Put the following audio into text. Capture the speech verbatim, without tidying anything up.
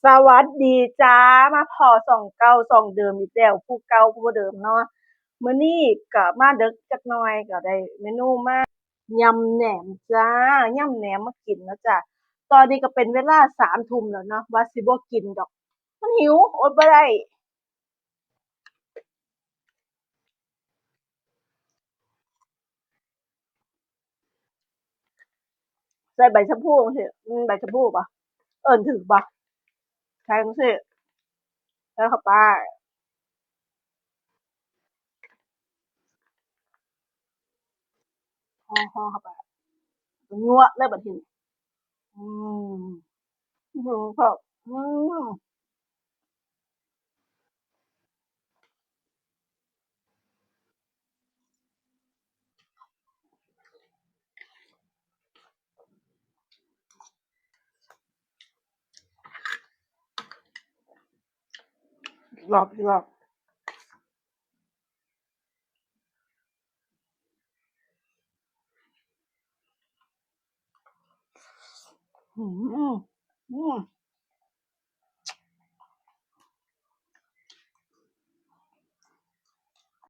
สวัสดีจ้า มาพ้อช่องเก่าช่องเดิมอีกแล้ว ผู้เก่าผู้เดิมเนาะ มื้อนี้ก็มาดึกจักหน่อย ก็ได้เมนูมายำแหนมจ้า ยำแหนมมากินเนาะจ้า ตอนนี้ก็เป็นเวลาสามทุ่มแล้วเนาะ ว่าสิบ่กินดอก มันหิว อดบ่ได้ ใส่ใบชะพูจังซี้ อืม ใบชะพูบ่ เอิ้นถืกบ่ ใส่จังซี้ ใส่เข้าไป ห่อๆ เข้าไป ยั่วเลยบัดนี้ อืม อื้อหือ อืม อีกรอบ อีกรอบ อืม อืม